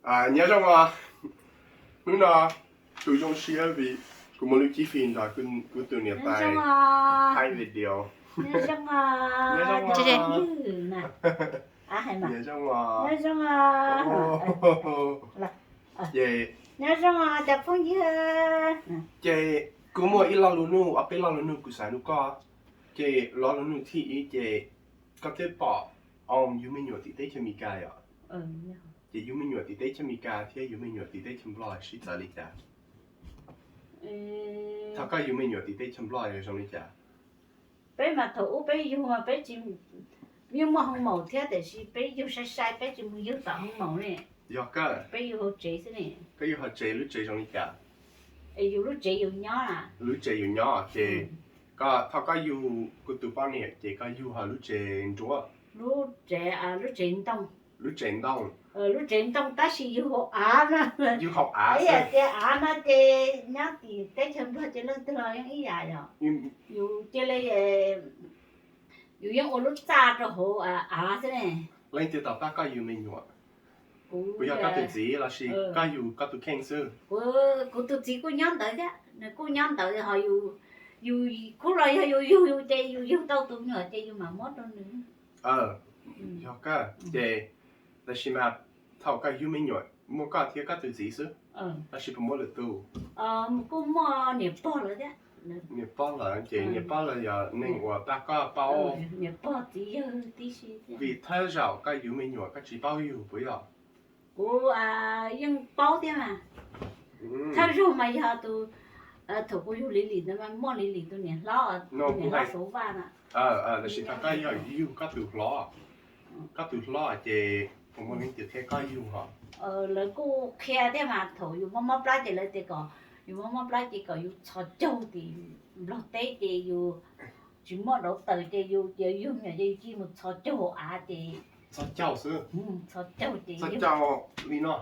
Nyob zoo os, hnub no kuv zoo siab vim kuv muaj lub cib fim nrog kuv tus niam tais thaij video. Nyob zoo os. Ces, ces kuv muaj ib lo lus nug, ob peb lo lus nug kuv xav nug koj. Ces lo lus nug thib ib ces koj twb pom yug me nyuam tim teb chaws Amelikas yom? Ces yug me nyuam tim teb chaws Amelikas thiab yug me nyuam tim teb chaws Nplog sib txawv li cas? Thaum koj yug me nyuam tim teb chaws Nplog yog zoo li cas? Peb mas thaum ub peb yug mas peb tsis, yeej muaj hoo maum thiab tiam sis peb yug sai sai peb tsis mus yug tom hoo maum ne. Yog koj, peb yug hauv tsev xwb ne. Koj yug hauv tsev, lub tsev zoo li cas? Yus lub tsev yus nyob. Lub tsev yus nyob ces koj, thaum koj yug kuv tus poj niam ces koj yug hauv lub tsev nruab? Lub tsev, lub tsev ntoo. Lub tsev ntoo. Lub tsev ntoo tab sis yug hauv av no. Yug hauv av xwb. Tias av no ces nyob tim teb chaws Nplog ces leej twg los yeej ib yam yom. Yus cia li, yus yeej ua lub txaj rau hauv av xwb ne. Leej twg tau pab koj yug me nyuam? Puas yog koj tus txiv lossis koj yug koj tus kheej xwb? Kuv tus txiv kuj nyob ntawd thiab, nws kuj nyob ntawd ho yus, yus kuj los yog yus yug yus ces yus yug tau tus me nyuam ces yus mam muab rau nws. Yog koj ces, tab sis mas thaum koj yug me nyuam muaj koj thiab koj tus txiv xwb, tab sis puas muaj lwm tus? Kuj muaj niam pog lawm thiab. Niam pog lawm ces niam pog lawm yog neeg uas pab koj paub. Niam pog txiv yawg tib si thiab. Vim thawj zaug koj yug me nyuam koj tsis paub yug puas yog? Kuv yeej paub thiab mas. Thawj zaug mas yog tus, thaum kuv yug Lis Lis ntawd mas muaj Lis Lis tus niam hlob, tus niam hlob Suav Vaj na. Tab sis thaum koj yog yug koj tus hlob, koj tus hlob ces puas muaj leej twg qhia koj yug hos? Lawv kuj qhia thiab mas, thaum yus mob mob plab ces lawv tias kom, yus mob mob plab ces kom yus txhos caug tim Nplog teb ces yus tsis muaj dauv taws ces yus, ces yug me nyuam ces yus cia li mus txhos caug hauv av ces. Txhos caug xwb? Txhos caug ces txhos caug li no.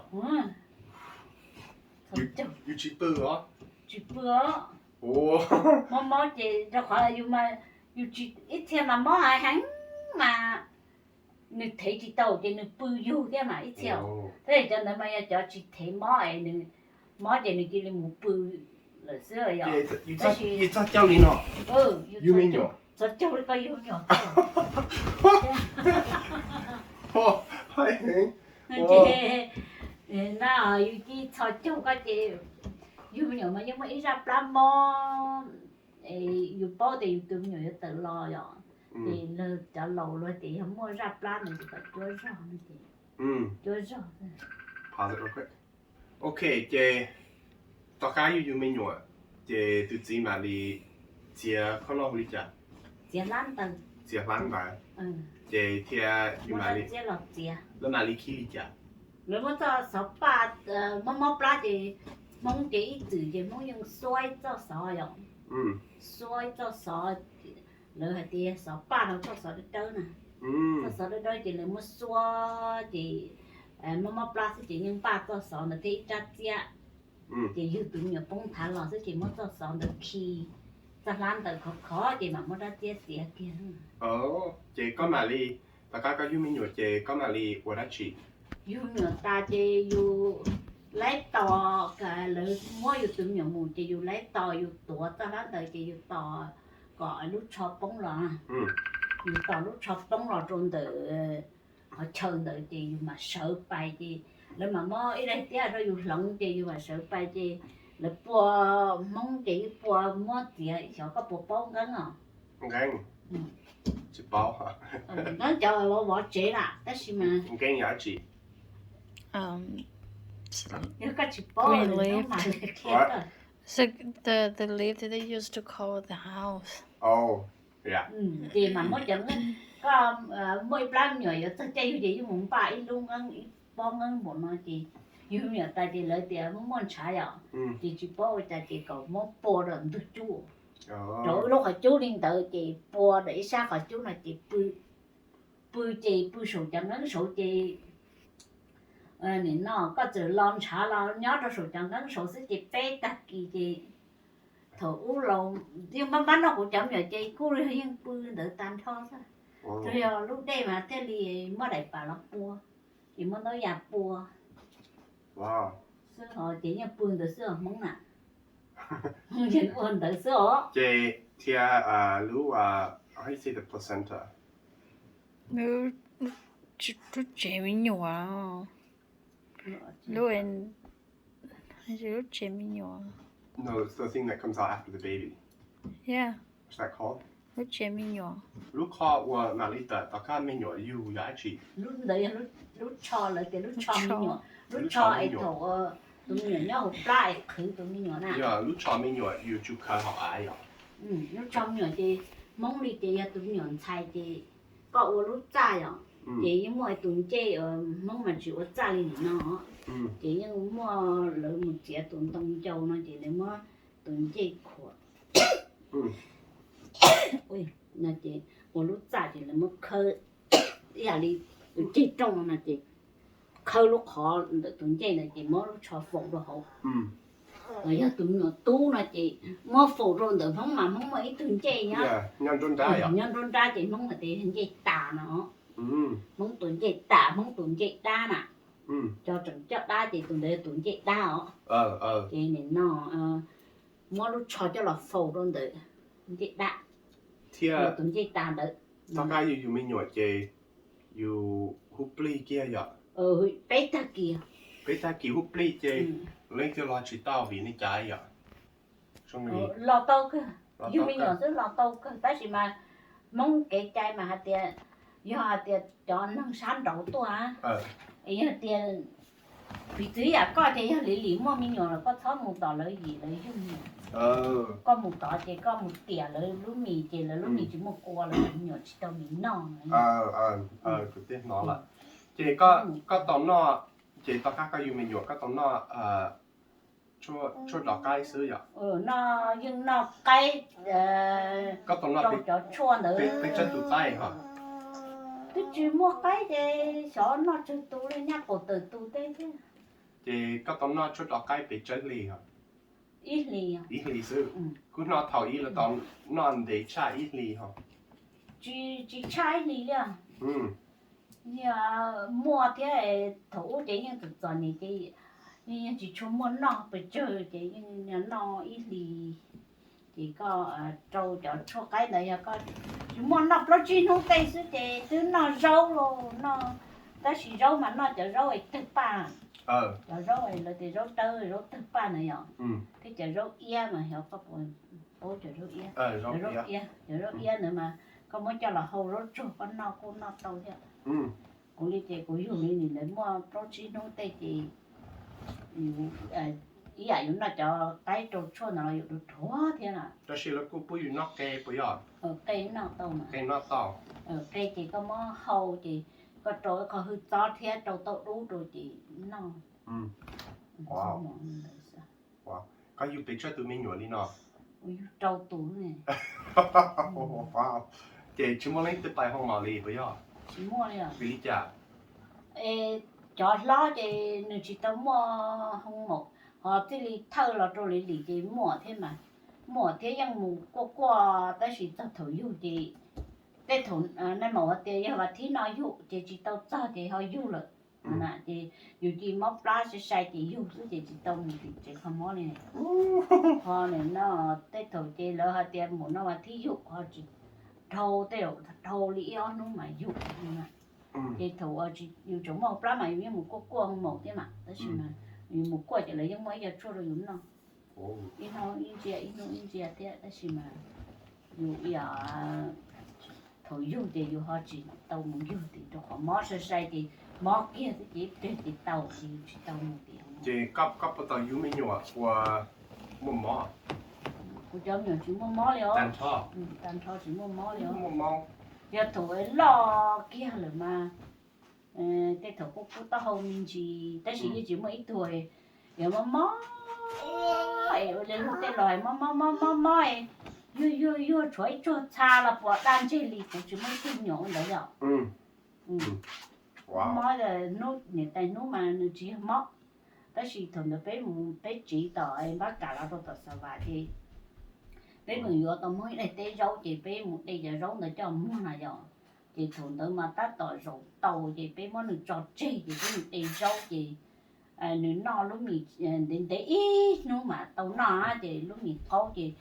Txhos caug. Yus tsis pw os? Tsis pw os. Mob mob ces rau qhov yus mas, yus tsis, ib txhia mas mob heev mas nws thev tsis tau ces nws pw yug thiab mas ib txhia. Tab sis cov ntawd mas yog cov tsis thev mob es nws mob ces nws cia li mus pw lawm xwb yom. Yus txhos caug li no, yug me nyuam. Txhos caug li koj yug me nyuam. Ces na, yus cia li txhos caug koj ces yug me nyuam mas yeej muaj ib zaj plab mob. Yus paub tias yus tus me nyuam yuav tawm los yom, ces lawv cov laus luag tias yog muaj zaj plab ntawd ces kom cuab zog no ces cuab zog. Ok, ces tom qab yus yug me nyuam ces tus txiv mam li txiav khob nooj hu li cas? Txiav hlab ntawd. Txiav hlab ntawd. Ces thiab yus mam li, lawv mam li khi li cas? Lawv muab txoj xov paj, mob mob plab ces Hmoob ces ib txwm ces Hmoob yeej xuab ib txoj xov yom. Xuab ib txoj xov, lawv hais tias xov paj no txoj xov dawb dawb na. Txoj xov dawb dawb ces lawv muab xuab ces mob mob plab xwb ces yeej npaj txoj xov ntawd thiab ib rab txiab. Ces yug tus me nyuam poob nthav los xwb ces muab txoj xov ntawd khi txoj hlab ntawd khov khov ces mam muab rab txiab txiav kiag. Ces koj mam li, tom qab koj yug me nyuam ces koj mam li ua dab tsi? Yug me nyuam tas ces yus laib tos, lawv muab yus tus me nyuam mus ces yus laib tos yus tuav txoj hlab ntawd ces yus tos kom lub tsho poob los. Yus tos lub tsho poob los rau ntawm qhov chaw ntawd ces yus mam sawv pais ces lawv mam muab ib daim tiab rau yus hloov ces yus mam sawv pais ces lawv pua, Hmoob ces ib pua muab txiav, xyov koj puas paub nqeeb os? Nqeeb? Tsis paub. Nqeeb cov vov tsev lawm tab sis mas nqeeb yog dab tsi? Yog koj tsis paub, So the, the leaf that they used to cover the house. Ces mam muab cov nqeeb, koj muaj ib plab me nyuam yuav txog caij yug ces yeej mus npaj ib lub nqeeb ib pob nqeeb npaum no ces yug me nyuam tas ces lawv tias muaj muaj ntshav yom, ces tsis paub ua cas ces kom muab pua rau ntug cub, rau ib lub qhov cub li ntawd ces pua rau ib sab qhov cub no ces pw, pw ces pw saum cov nqeeb saud ces nim no koj txawm los ntshav los nyob rau saum cov nqeeb saud xwb ces peb tag kis ces thaum ub los yeej npab npab noj, kuv cov me nyuam ces kuj yeej pw ntawd tag nrho xwb. Tsuas yog lub dej mas thiaj li muab daim pam los pua, ces muab ntaub yas pua. Xwb os, ces yeej pw ntawd xwb os Hmoob na. Hmoob yeej ua ntawd xwb os. Ces thiab lub, how do you say the placenta? Lub tsev me nyuam, lub, lub tsev me nyuam. No, it's the thing that comes out after the baby. Yeah. What's that called? Lub tsev me nyuam. Lub qhov uas mam li tawm tom qab me nyuam yug yog dab tsi? Lub ntawd yog lub tsho, lawv tias lub tsho me nyuam, lub tsho es thaum tus me nyuam nyob hauv plab es qhwv tus me nyuam na. Yog lub tsho me nyuam yus tsum khaws hauv av yom? Lub tsho me nyuam ces Hmoob li ces yog tus me nyuam ntxhais ces koj ua lub txaj yom, ces yeej muaj tus ncej, Hmoob mas tsis ua txaj li nim no, ces yeej muaj lawv mus txiav tus ntoo ncau no ces lawv muab tus ncej khuam no ces ua lub txaj ces lawv muab khawb ib yam li tus ceg rooj no ces khawb lub qhov ntawm tus ncej ntawd ces muab lub tsho faus rau hauv. Yog tus me nyuam tub no ces muab faus rau ntawm Hmoob mas Hmoob muaj ib tug ncej nyob nruab nrab ces Hmoob hais tias yog ncej tas no. Hmoob tus ncej tas, Hmoob tus ncej dab na. Cov tseem coj dab ces tus ntawd yog tus ncej dab os. Ces nim no muab lub tsho coj los faus rau ntawm ncej dab thiab tus ncej tas ntawd. Tom qab yus yug me nyuam ces yus hu plig kiag yom? Peb tag kis, peb tag kis hu plig ces leej twg los tsis tau vim li cas yom? Los tau kawg, yug me nyuam xwb los tau kawg tab sis mas Hmoob kev cai mas hais tias yog hais tias cov neeg sab nraud tuaj, yog tias piv txwv yam koj ces yog Lis Lis muaj me nyuam los koj txhob mus tom lawv yim lawv yug me nyuam. Koj mus tod ces koj mus tiam lawv lub mis ces lawv lub mis tsis muaj kua los me nyuam tsis tau mis noj. Kuv twb hnov lawm. Ces koj tau noj, ces tom qab koj yug me nyuam koj tau noj tshuaj dov qaib xwb yom? Noj, yeej noj qaib, koj tau noj rau cov tshuaj ntawd. Peb tsawb tus qaib ho? Twb tsis muaj qaib ces xyov noj tsawg tus li, nyaj qaum tawm tus teb thiab. Ces koj tau noj tshuaj dov qaib pes tsawg hlis ho? Ib hlis. Ib hlis xwb. Kuv hnov thaum ub los tau noj ntev tshaj ib hlis ho? Tsis, tsis tshaj ib hlis li. Muaj thiab, thaum ub ces yeej txom txom nyem ces yeej tsis tshua muaj noj pes tsawg ces yeej noj ib hlis. Ces koj rau cov tshuaj qaib ntawd yog koj tsis muaj noj plaub tsib hnub tej xwb ces twb noj zaub los noj, tab sis zaub mas noj cov zaub es tawg paj, cov zaub lawv tias zaub dawb zaub tawg paj na yom, thiab cov zaub iab mas xyov koj puas paub cov zaub iab. Cov zaub iab, cov zaub iab ntawd mas koj muab coj los hau zaub tsuag koj noj kuj noj tau thiab. Kuv li ces kuv yug li nim lawv muaj plaub tsib hnub tej ces ib yam yus noj cov qaib rau tshuaj ntawd los yuav dhuav thiab na. Tab sis lawv kuj pub yus noj qe puas yog? Qe noj tau mas. Qe noj tau. Qe ces koj muab hau ces koj rau ib qho hwj txob thiab rau tauj dub rau ces noj. Koj yug pes tsawg tus me nyuam li no? Kuv yug rau tus ne. Ces tsis muaj leej twg pais hoo maum li puas yog? Tsis muaj li. Vim li cas? Es cov hlob ces nws tsis tau muaj hoo maum, ho txij li thawj los rau Lis Lis ces muaj thiab mas, muaj thiab yeej mus kuaj kuaj tab sis txog thaum yug ces tej thaum nais maum hais tias yog vas thib no yug ces tsis tau txog ces ho yug lawm. Ces yus cia mob plab sai sai ces yug xwb ces tsis tau mus tim tsev kho mob li. Ho nim no tej thaum ces lawv hais tias mus no vas thib yug ho tsis dhau, tej zaum dhau li ib ob hnub mas yug. Ces thaum yus tseem muaj plab mas yus yeej mus kuaj kuaj hoo maum thiab mas tab sis mas yus mus kuaj ces lawv yeej muab ib co tshuaj rau yus noj. Ib hnub ib ntsia, ib hnub ib ntsia thiab tab sis mas yus thaum yug ces yus ho tsis tau mus yug tim rau qhov mob sai sai ces mob kiag xwb ces ib pliag ces tau ces yus tsis tau mus tim. Ces koj puas tau yug me nyuam uas muaj mob? Kuv cov me nyuam tsis muaj mob li os. Tag nrho tsis muaj mob li os. Yog thaum loj kiag lawm mas tej thaum kuj kub taub hau me ntsis tab sis yeej tsis muaj ib tug es mob mob es ua li luag tej los mob mob mob mob mob es yuag yuag yuag tshuav ib tsuag txha los puas daj ntseg li, kuv tsis muaj ib tug me nyuam ua ntawd li os. Mob hnub niam tais hnub mas nws tsis yog mob, tab sis thaum ntawd peb mus peb tsiv tom npab kam los rau tom Xav Vam ces peb mus yuav tau Hmoob ib daim teb zaub ces peb mus de cov zaub ntawd coj muag na yom. Ces thaum ntawd mas tab tom zaum tau ces peb muab nws tso tseg ces peb mus de zaub ces Nws noj lub mis ntev ntev ib hnub mas tau noj ces lub mis qaub ces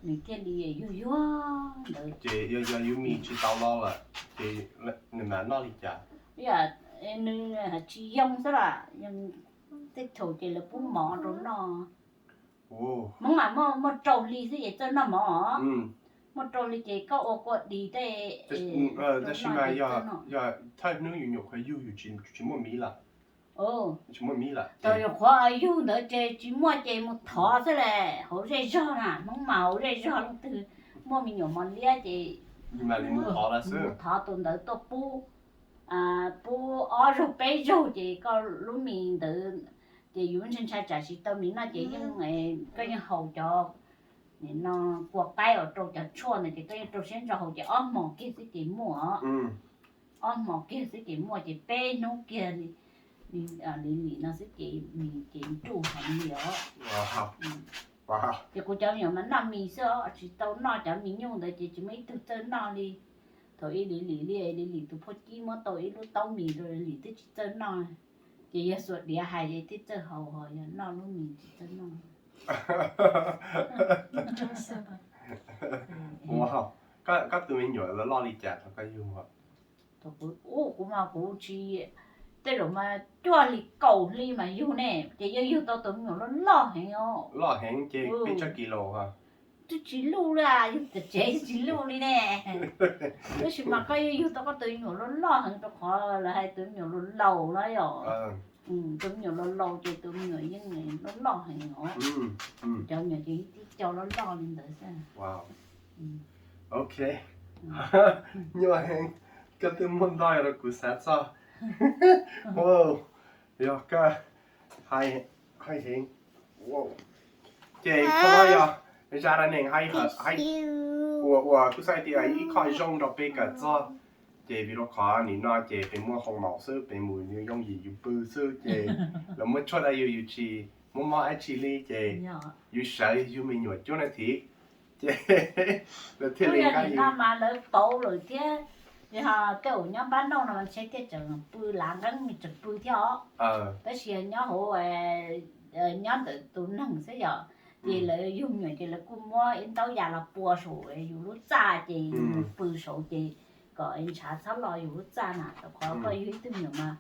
nws thiaj li yuag yuag ntawd. Ces yog yus mis tsis tau los lawm ces nws mam noj li cas? Nws tsis yoo xwb las, tej thaum ces lawv pub mov rau noj. Hmoob mas muaj rau hli xwb ces txawj noj mov. Muaj rau hli ces koj ua kua dis tej. Tab sis mas yog thawj hnub yus nyuam qhuav yug yus tsis muaj mis lawm. Thaum nyuam qhuav yug ntawd ces tsis muaj ces mus thov xwb las, hauv zej zog na, Hmoob mas hauv zej zog leej twg muaj me nyuam mos liab ces mus thov tus ntawd tuaj pub, pub ob zaug peb zaug ces koj lub mis ntawd ces yus ntshai ntshai tsam tsis tau mis noj ces yeej, koj yeej haus cov no kua qaib uas rau cov tshuaj ntawd ces koj yeej rau siab ntso haus ces ob hmos kiag xwb ces muaj. Ob hmos kiag xwb ces muaj ces peb hnub kiag li, li lim no xwb ces mis ces nruj heev li os. Ces kuv cov me nyuam mas noj mis xwb os, tsis tau noj cov mis nyuj ntawd ces tsis muaj ib tug txawj noj li. Thaum ib lim lim li, lim lim tus phuaj cib muab tau ib lub taub mis rau lim lim twb tsis txawj noj. Ces yog xuas diav hais es thiaj txawj haus, ho yog noj lub mis tsis txawj noj. Koj tus me nyuam loj loj li cas thaum koj yug? Thaum kuv, kuv mas kuv tsis, tej zaum mas cuaj hli kaum hli mas yug ne, ces yeej yug tau tus me nyuam loj loj heev os. Loj heev ces peb tsob kis laus. Twb tsis luj li, yug tom tsev tsis luj li ne. Tab sis mas koj yeej yug tau koj tus me nyuam loj loj heev rau qhov lawv hais tus me nyuam laus laus na yom. Tus me nyuam laus laus ces tus me nyuam yeej loj loj heev os. Cov me nyuam ces tib co loj loj li ntawd xwb. Ok, nyuaj heev, koj twb muab ntau rau kuv xav txog. Yog koj, hais heev. Ces qhov no yog zaj dab neeg hais, uas kuv xav tias ib qho zoo rau peb kawm txog. Ces vim rau qhov nim no ces peb muaj hoo maum xwb, peb mus yooj yim yus pw xwb ces lawv muab tshuaj rau yus, yus tsis muaj mob dab tsi li ces yus sawv yug me nyuam cuaj na thiv. Ces lawv thiaj li nqa no mas lawv pauv lawm thiab. Yog tej zaum nyob npab nauj no mas ntshe thiaj tseem pw lav nqeeb tseem pw thiab os. Tab sis nyob hauv, nyob ntawm tus neeg xwb yom, ces lawv yug me nyuam ces lawv kuj muab ib ntaub yas los pua saum yus lub txaj ces mus pw saud ces kom ntshav txhob los yus lub txaj na. Rau qhov koj yug ib tug me nyuam mas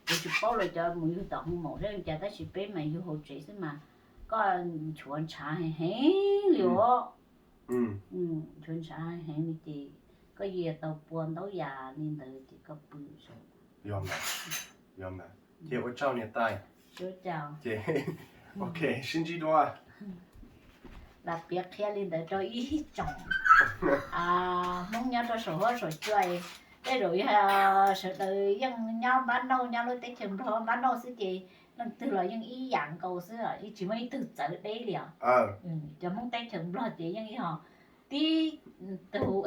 kuv tsis paub lawv cov mus yug tom hoo maum thiab cas, tab sis peb mas yug hauv tsev xwb mas koj nchuav ntshav heev heev li os. Nchuav ntshav heev heev li ces koj yeej tau pua ntaub yas li ntawd ces koj pw saud. Ces ua tsaug niam tais. Ces ok, sib ntsib dua. Lam piav qhia li ntawd rau ib tsoom Hmoob nyob rau saum huab saum cua. Tej zaum yog sawv daws yeej nyob npab nauj, nyob lub teb chaws Nplog npab nauj xwb ces leej twg los yeej ib yam nkaus xwb, yeej tsis muaj ib tug txawv deb li os. Cov Hmoob teb chaws Nplog ces yeej yog tib tug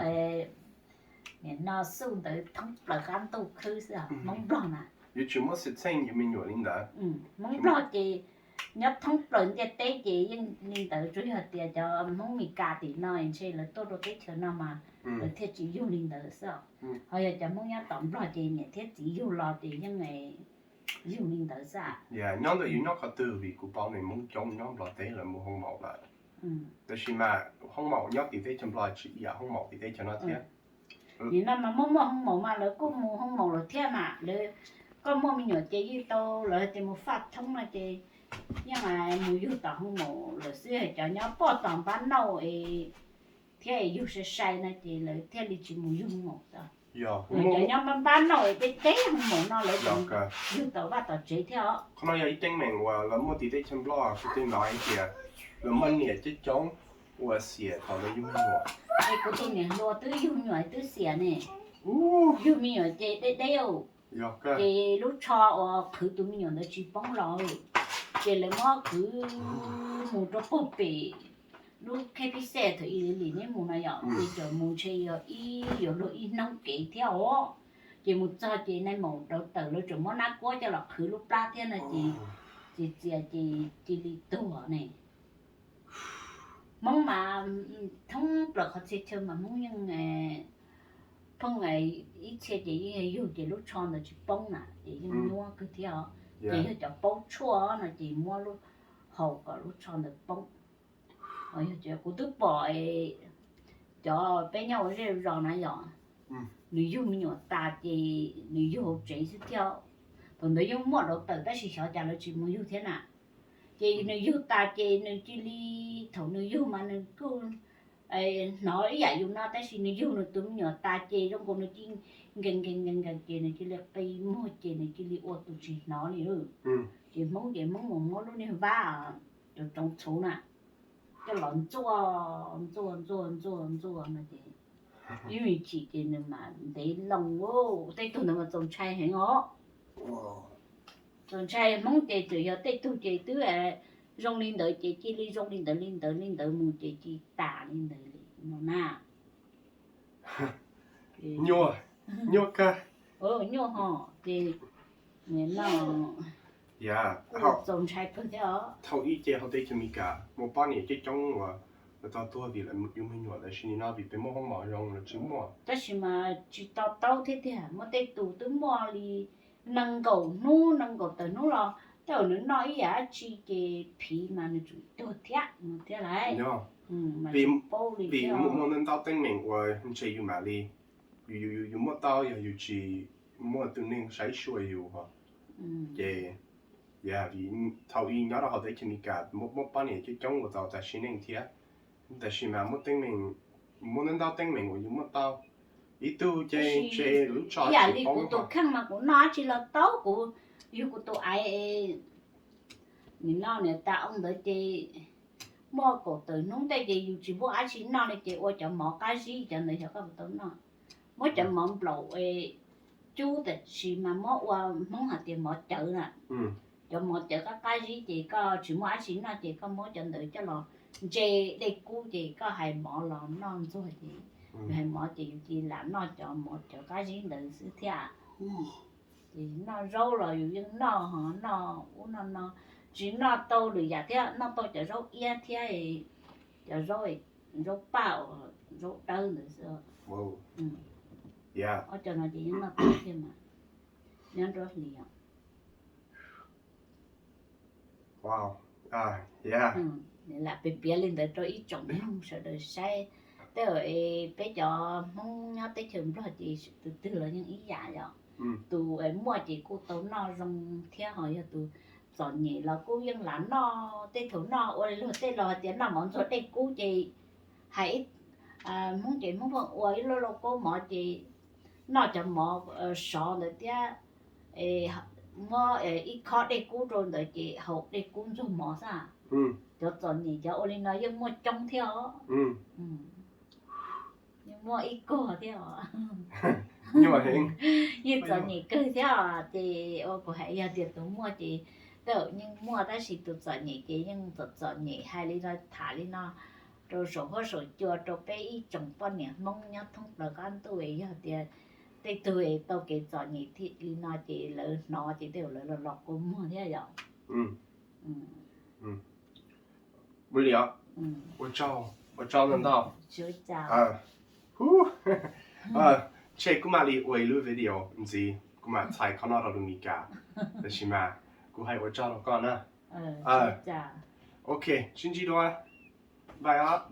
nim no xuj ntawd thoob plaws qab ntuj khwb xwb, Hmoob Nplog na. Yuav tsis muab xwm txheej yus me nyuam li ntawd. Hmoob Nplog ces nyob thoob plaws ntiaj teb ces yeej li ntawd, tsuas yog tias cov Hmoob Mes Kas tim no ntshe lawv tuaj rau teb chaws no mas lawv thiaj tsis yug li ntawd xwb. Ho yog cov Hmoob nyob tom Nplog ces niam thiab txiv yug los ces yeej yug li ntawd xwb. Nyob ntawm yus nyob qhov twg, vim kuv paub ne Hmoob coob nyob Nplog teb lawv mus hoo maum lawm. Tab sis mas hoo maum nyob tim teb chaws Nplog tsis ib yam hoo maum tim teb chaws no thiab. Nim no mas muaj muaj hoo maum mas lawv kuj mus hoo maum lawm thiab mas lawv, koj muaj me nyuam ces yeej tau lawv tias mus faj thoob no ces yeej mus yug tom hoo maum lawm xwb. Cov nyob poj tom npab nauj es thiab yug sai sai no ces lawv thiaj li tsis mus yug hoo maum. Cov nyob npab nauj es deb deb hoo maum no lawv yug tom vaj tom tsev thiab os. Qhov no yog ib teeb meem uas lawv muaj tim teb chaws Nplog, kuv twb hnov hais tias lawv muaj niam coob coob uas xiam thaum lawv yug me nyuam. Es kuv tus niam hluas twb yug me nyuam twb xiam ne. Yug me nyuam ces deb deb, ces lub tsho uas qhwv tus me nyuam ntawd tsis poob los, ces lawv muab qhwv mus rau puag pem lub kheb pib xej thaum ib lim neb mus no yom, ces cov mus ntshe yog ib, yuav luag ib hnub kev thiab os. Ces mus txog ces nais maum rauv taws lawv tseem muab nab kuab coj los qhwv lub plab thiab no ces, ces txias ces cia li tuag ne. Hmoob mas thoob plaws qhov txhia chaw mas Hmoob yeej phooj ib txhia ces yeej yug ces lub tsho ntawd tsis poob na ces yeej nyuaj kawg thiab os. Ces yog cov paub tshuaj no ces muab lub haus kom lub tsho ntawd poob. Yog tias kuv twb pom cov peb nyob ua zej zos na yom, nws yug me nyuam tas ces nws yug hauv tsev xwb thiab. Thaum ntawd yeej muaj dau tawm tab sis xyov cas lawv tsis mus yug thiab na. Ces nws yug tas ces nws cia li, thaum nws yug mas nws kuj hnov ib yam yus no tab sis nws yug nws tus me nyuam tas ces zoo nkaus nws cia li nkees nkees nkees nkees ces nws cia li qi muag ces nws cia li ua tus tsis hnov li. Ces Hmoob ces Hmoob mus muab lub niag vab tsoov txhuv na coj los ntxuaj ntxuaj ntxuaj ntxuaj ntxuaj no ces ib me chim ces nws mas ntev loo, tej tug ntawd mas txaus ntshai heev os. Txaus ntshai Hmoob ces txawm yog tej tug ces twb zoo li ntawd ces cia li zoo li ntawd li ntawd li ntawd mus ces cia li tas li ntawd li no na. Nyuaj, nyuaj kawg. Nyuaj ho ces no txaus ntshai kawg thiab os. Thaum ub ces hauv teb chaws Amelikas muaj poj niam coob coob uas tau tuag vim lawv yug me nyuam, tab sis nim no vim peb muaj foob mom zoo lawv tsis muaj. Tab sis mas tsis to taub thiab tiag, muaj tej tus twb muaj li nees nkaum hnub nees nkaum tawm hnub los tej zaum nws noj ib yam dab tsi ces phiv mas nws tseem tuag thiab no thiab lauj. Vim muaj ntau teeb meem uas ntshe yus mam li, yus muaj tau yog yus tsis muaj tus neeg saib xyuas yus. Ces thaum ub nyob rau hauv teb chaws Amelikas muaj poj niam coob coob uas tau tas sim neej thiab, tab sis mas muaj teeb meem, muaj ntau teeb meem uas yus muaj tau. Ib tug ces ntshe lub tsho ib yam li kuv tus kheej mas kuv noj dab tsi los tau, kuv yug kuv tus aiv nim no niam tas oo ntawd ces muaj kaum tawm hnub tej ces yus tsis muaj dab tsi noj li ces ua cov mov qab zib cov ntawd xyov koj puas tau noj. Muab cov mov nplaum cub, tab sis mas muab ua Hmoob hais tias mov cawv na. Cov mov cawv qab qab zib ces koj tsis muaj dab tsi noj ces koj muab cov ntawd coj los ntse dej kub ces koj hais mov los noj ntxuag ces, yus hais mov ces yus cia li lam noj cov mov cawv qab zib ntawd xwb thiab. Ces noj zaub los yus yeej noj ho noj ub noj no, tsis noj tau lwm yam thiab, noj tau cov zaub iab thiab, cov zaub, zaub paj uas zaub dawb ntawd xwb. Ob cov no ces yeej noj tau thiab mas nyob nruab hlis os. Lam piav piav li ntawd rau ib tsoom mloog sawv daws saib. Tej zaum peb cov Hmoob nyob teb chaws Nplog ces tus twg los yeej ib yam yom. Tus muaj ces kuj tau noj zoo thiab, ho yog tus txom nyem los kuj yeej lam noj. Tej thaum noj ua li luag tej los hais tias noj mov ntxuag dej kub ces hais Hmoob ces Hmoob pheej ua ib lub lauj kaub mov ces noj cov mov sov ntawd thiab, muab ib khob dej kub rau ntawd ces haus dej kub ntxuag mov xwb. Cov txom nyem cov ua li no yeej muaj coob thiab os. Yeej muaj ib kog thiab os. Yeej txom nyem kawg thiab os. Ces ua kuv hais yog tias tus muaj ces tej zaum yeej muaj, tab sis tus txom nyem ces yeej txom txom nyem. Hais li no tham li no rau saum huab saum cua rau peb ib tsoom poj niam Hmoob nyob thoob plaws qab ntuj, yog tias tej tug tau kev txom nyem li no ces lawv hnov ces tej zaum lawv los los kua muag thiab yom. Ua li os, ua tsaug, ua tsaug ntau ntau. Ntshe kuv mam li ua ib lub video ntxiv, kuv mam txhais qhov no rau lus Mis Kas, tab sis mas kuv hais ua tsaug rau koj na. Ok, sib ntsib dua, bye os.